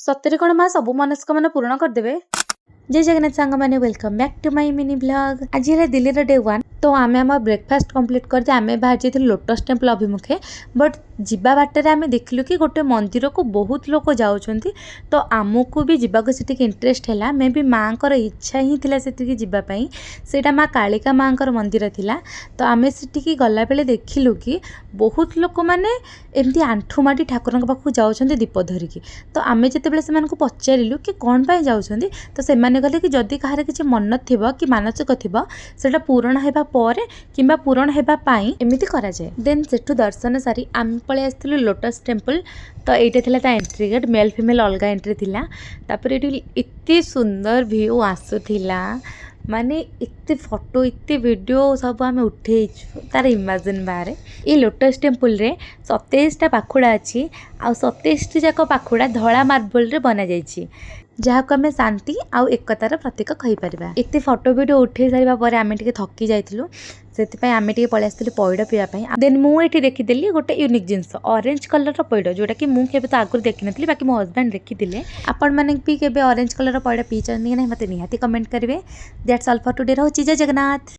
ସତରେ କ'ଣ ମା ସବୁ ମନସ୍କାମନା ପୂରଣ କରିଦେବେ? ଜୟ ଜଗନ୍ନାଥ ସାଙ୍ଗମାନେ, welcome back to my mini vlog। ଆଜି ହେଲା ଦିଲ୍ଲୀର ଡେ 1। ତ ଆମେ ଆମ ବ୍ରେକଫାଷ୍ଟ କମ୍ପ୍ଲିଟ୍ କରିକି ଆମେ ବାହାରି ଯାଇଥିଲୁ ଲୋଟସ୍ ଟେମ୍ପଲ୍ ଅଭିମୁଖେ। ବଟ୍ ଯିବା ବାଟରେ ଆମେ ଦେଖିଲୁ କି ଗୋଟେ ମନ୍ଦିରକୁ ବହୁତ ଲୋକ ଯାଉଛନ୍ତି। ତ ଆମକୁ ବି ଯିବାକୁ ସେଠିକି ଇଣ୍ଟରେଷ୍ଟ ହେଲା। ମେ ବି ମାଆଙ୍କର ଇଚ୍ଛା ହିଁ ଥିଲା ସେଠିକି ଯିବା ପାଇଁ। ସେଇଟା ମା କାଳିକା ମାଆଙ୍କର ମନ୍ଦିର ଥିଲା। ତ ଆମେ ସେଠିକି ଗଲାବେଳେ ଦେଖିଲୁ କି ବହୁତ ଲୋକମାନେ ଏମିତି ଆଣ୍ଠୁ ମାଡ଼ି ଠାକୁରଙ୍କ ପାଖକୁ ଯାଉଛନ୍ତି ଦୀପ ଧରିକି। ତ ଆମେ ଯେତେବେଳେ ସେମାନଙ୍କୁ ପଚାରିଲୁ କି କ'ଣ ପାଇଁ ଯାଉଛନ୍ତି, ତ ସେମାନେ କହିଲେ କି ଯଦି କାହାର କିଛି ମନ୍ନତ ଥିବ କି ମାନସିକ ଥିବ, ସେଇଟା ପୂରଣ ହେବା ପରେ କିମ୍ବା ପୂରଣ ହେବା ପାଇଁ ଏମିତି କରାଯାଏ। ଦେନ୍ ସେଠୁ ଦର୍ଶନ ସାରି ଆମେ ପଳେଇ ଆସିଥିଲୁ ଲୋଟସ୍ ଟେମ୍ପଲ୍। ତ ଏଇଟା ଥିଲା ତା ଏଣ୍ଟ୍ରି ଗେଟ୍। ମେଲ୍ ଫିମେଲ୍ ଅଲଗା ଏଣ୍ଟ୍ରି ଥିଲା। ତାପରେ ଏଠି ଏତେ ସୁନ୍ଦର ଭ୍ୟୁ ଆସୁଥିଲା, ମାନେ ଏତେ ଫଟୋ, ଏତେ ଭିଡ଼ିଓ ସବୁ ଆମେ ଉଠେଇଛୁ, ତାର ଇମାଜିନ୍ ବାହାରେ। ଏଇ ଲୋଟସ୍ ଟେମ୍ପଲ୍ରେ 27ଟା ପାଖୁଡ଼ା ଅଛି ଆଉ 27ଟି ଯାକ ପାଖୁଡ଼ା ଧଳା ମାର୍ବଲରେ ବନାଯାଇଛି, ଯାହାକୁ ଆମେ ଶାନ୍ତି ଆଉ ଏକତାର ପ୍ରତୀକ କହିପାରିବା। ଏତେ ଫଟୋ ଭିଡ଼ିଓ ଉଠେଇ ସାରିବା ପରେ ଆମେ ଟିକେ ଥକି ଯାଇଥିଲୁ। ସେଥିପାଇଁ ଆମେ ଟିକେ ପଳେଇ ଆସିଥିଲୁ ପଇଡ଼ ପିଇବା ପାଇଁ। ଦେନ୍ ମୁଁ ଏଠି ଦେଖିଦେଲି ଗୋଟେ ୟୁନିକ୍ ଜିନିଷ, ଅରେଞ୍ଜ କଲର୍ର ପଇଡ଼, ଯେଉଁଟାକି ମୁଁ କେବେ ତ ଆଗରୁ ଦେଖିନଥିଲି, ବାକି ମୋ ହଜବେଣ୍ଡ ଦେଖିଥିଲେ। ଆପଣମାନେ ବି କେବେ ଅରେଞ୍ଜ କଲର୍ର ପଇଡ଼ ପିଇଛନ୍ତି କି ନାହିଁ, ମୋତେ ନିହାତି କମେଣ୍ଟ କରିବେ। That's all for today। ରହୁଛି, ଜୟ ଜଗନ୍ନାଥ।